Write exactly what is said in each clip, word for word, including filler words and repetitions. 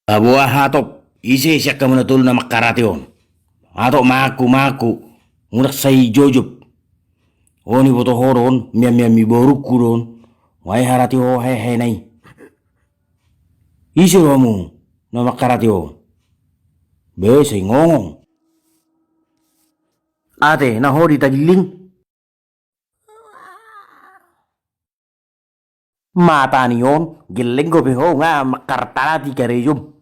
Aboa hatop, ise sian hamu na tolu na mangharate on? Hatop mangaku, mangaku, unang sai jojop. On iboto ho do on, mian-mianmi borungku do on. Ai harate ho hehe na i. Ise do hamu na mangharate on? Be sai ngongong. Ate, na ho di Tagilling? Mata ni on, gelleng dope ho nga mangharate karejom.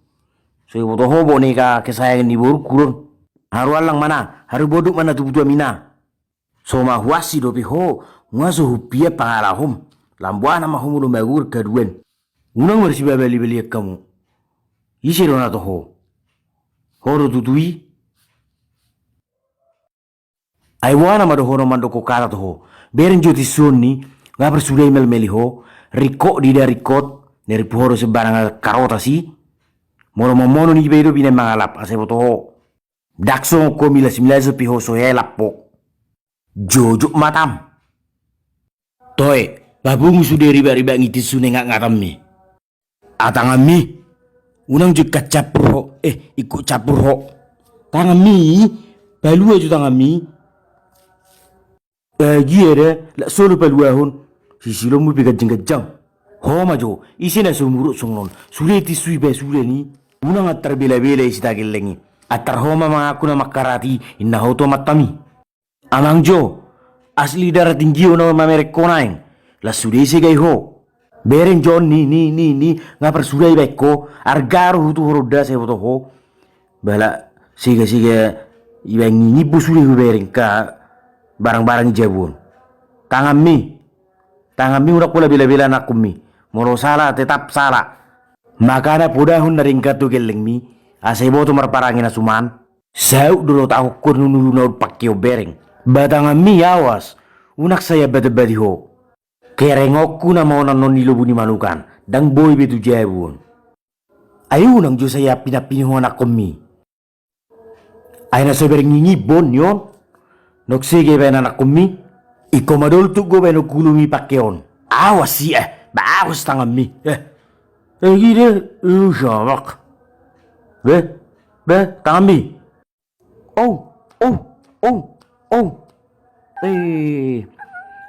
So iboto ho boneka kesayangan ni borungku do on. Haru allang ma na, haru boduk ma na tu butuamina. So mahuasi dope ho, nga so hupian pangalahom. Lam boha nama ho molo magugur haduan. Unang marsibabali-balian hamu. Ise do na toho? Ho do tutu i? Ai boha nama dohonon mandokkon hata tu ho? Bereng jo tinsu on ni, nga parsudai melmeli ho, ringkot di da ringkot, na rimpu ho do sembarang karotas i. Molo momonon iba i do binaen mangalap, asa iboto ho. Ndang songon ho milas-milas dope ho so helap ho. Jojop matam. Toe, papungu sude ribak-ribak ni tinsu na ingatngatanmi. A tanganmi, unang jo ingkon campur ho, eh, ingkon campur ho. Tanganmi, palua jo tanganmi. Bagia da, lak solo paluahon. Sisilonmu pe ganjang-ganjang. Ho ma jo, ise na so muruk songon on? Sude tinsu i pasuda ni. Unang antar bela-bela i si Tagelleng i. Antar ho ma mangaku na mangharate i, inna ho tu amantami. Amang jo, asli darah tinggi ho na mamereng ho naeng. Las sude i segai ho. Bereng jo on ni, ni, ni, ni, nga parsudai baen ho. Arga do hutu ho ronda sai boto ho. Bala sega-sega ibaen ni nipu sude hubereng ka barang-barang i jabu on. Tanganmi. Tanganmi unang pola bela-bela anakkonmi. Molo sala tetap sala. Makana podahon na denggan tu gellengmi, asa iboto marparange na suman. Saut do dohot ahu ho nunuru na ul pangkeon bereng. Ba tanganmi awas, unang sai ambat-ambati ho. Kerengonku na maonan on di lobu ni manukan, ndang boi be tu jabu on. Ai unang jo sai ampin-ampini ho anakkonmi. Ai na so bereng ni nipu on ni on. Nunga sega ibaen anakkonmi. Ingkon madoltuk do baenon hulumi pangkeon. Awas i eh, ba awas tanganmi eh. Eh gide, uh samak. Be, be, tanganmi. Oh, oh, oh, oh. Eh.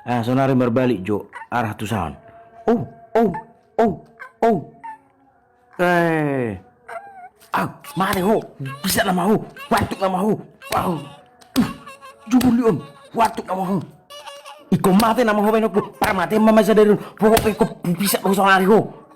Ah, sonari marbalik jo arah tu san. Oh, oh, oh, oh. Eh. Ah, mate ho. Bisa nama ho. Huantuk nama ho. Wow. Uh, jugul on. Huantuk nama ho. Ingkon mate nama ho baenon ho. Parmate ma masa dari on. Pokok ingkon bisa ho sonari ho.